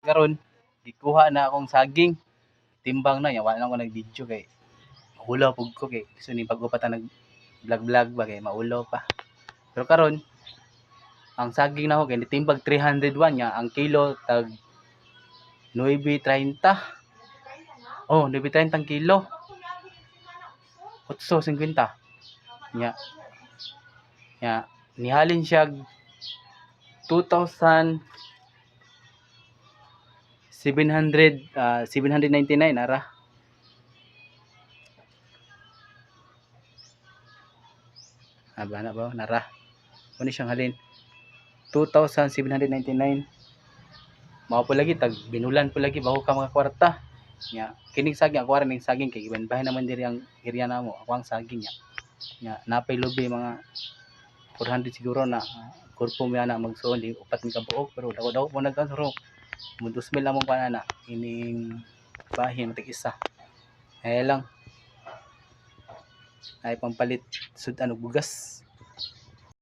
Karon gikuha na akong saging. Timbang na nya, wala na ko nag-video kay maulaw pug ko, kay gusto ni bag-o pa ta nag vlog vlog ba, kay maulaw pa. Pero karon ang saging nako kay nitimbag 301 nya, ang kilo tag 9.30. Oh, 9.30 ang kilo. 8.50. Nya. Nya, nihalin siya 2,700 799 ara. Aba na ba nara. Kuno siyang halin 2,799. Mao po lagi tag binulan po lagi bago ka mga kwarta. Nya kining saging, ako ning saging kay gibanbahin naman diri ang area namo. Ako ang saging nya. Nya napay lubi mga 400 siguro na kurpo mi ana magsuon di upat mi kabuok, pero dako-dako po nagkan suro. Mo 2,000 lamang pa na ining bahin matig isa. Ay lang ay pampalit sud-an og bugas.